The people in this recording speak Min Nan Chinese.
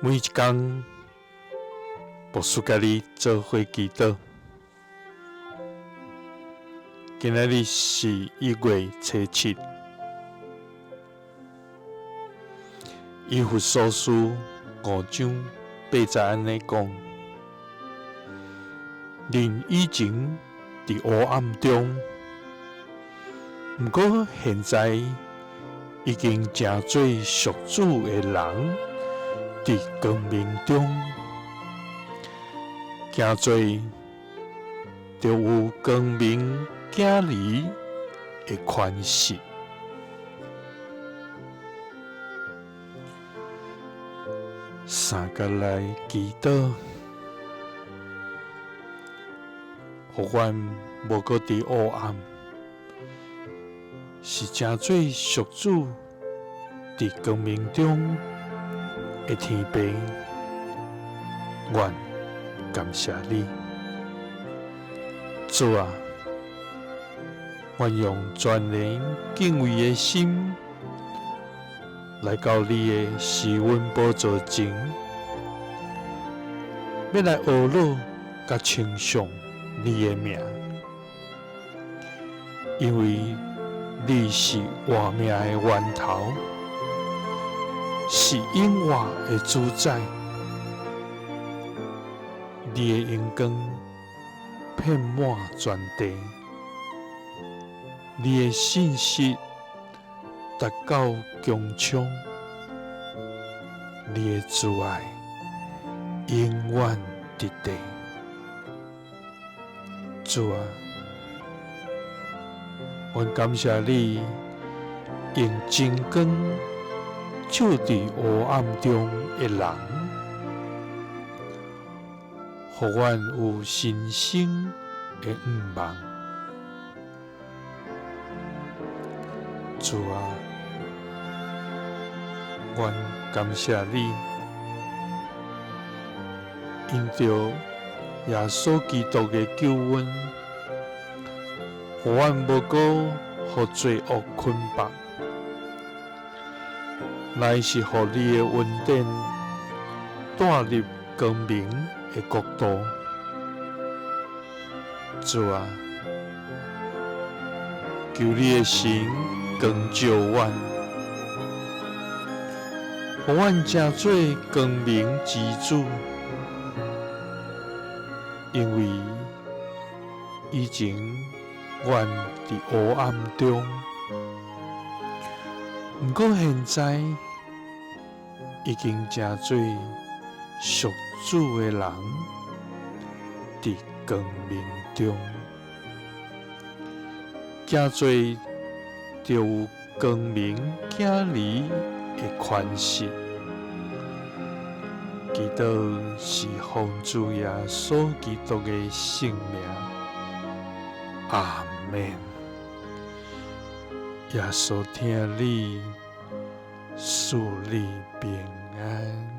每一工，牧師佮你做伙祈禱。今仔日是1月初7，以弗所書5章8節按呢講：恁以前佇黑暗中，毋過現在已經成做屬主的人，佇光明中行做，就有光明囝兒的權勢。三佮來祈禱，予阮無閣佇黑暗，是成做屬主佇光明中的天父，阮感謝你，主啊，阮用全然敬畏的心來到你的施恩寶座前，欲來呵咾佮稱頌你的名，因為你是活命的源頭，是永活的主宰，你的榮光遍滿全地，你的信實達到穹蒼，你的慈愛永遠佇地。主啊，阮感謝你用真光照佇黑暗中的人，予阮有新生的向望。主啊，阮感謝你，因著耶穌基督的救恩，予阮無閣予罪惡捆綁，乃是予你的恩典帶入光明的國度。主啊，求你的神光照阮，予阮成做光明之子。因為以前阮佇黑暗中，毋過現在已經成做屬主的人，佇光明中，行做就有光明囝兒的權勢。祈禱是奉主耶穌基督的聖名，阿們。耶穌疼你，賜你平安。